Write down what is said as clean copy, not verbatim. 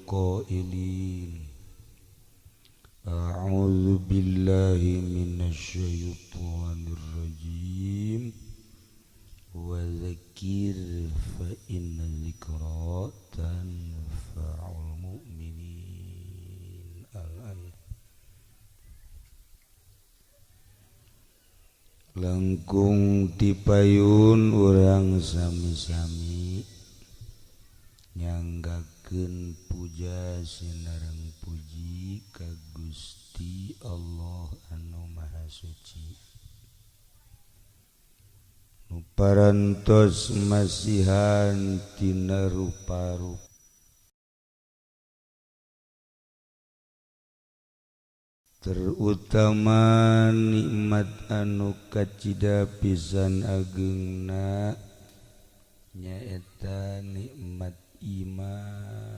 Qailin. A'udzu billahi minasyaitonir rajim. Wa dzakir fa inna dzikra tanfa'ul mu'minin. Al-ayat. Langkung tipayun urang sami-sami nyanggakeun puja sinareng puji ka Gusti Allah anu Maha Suci, nu parantos masihan tina rupa-rupa terutama nikmat anu kacida pisan agengna, nyaeta nikmat iman.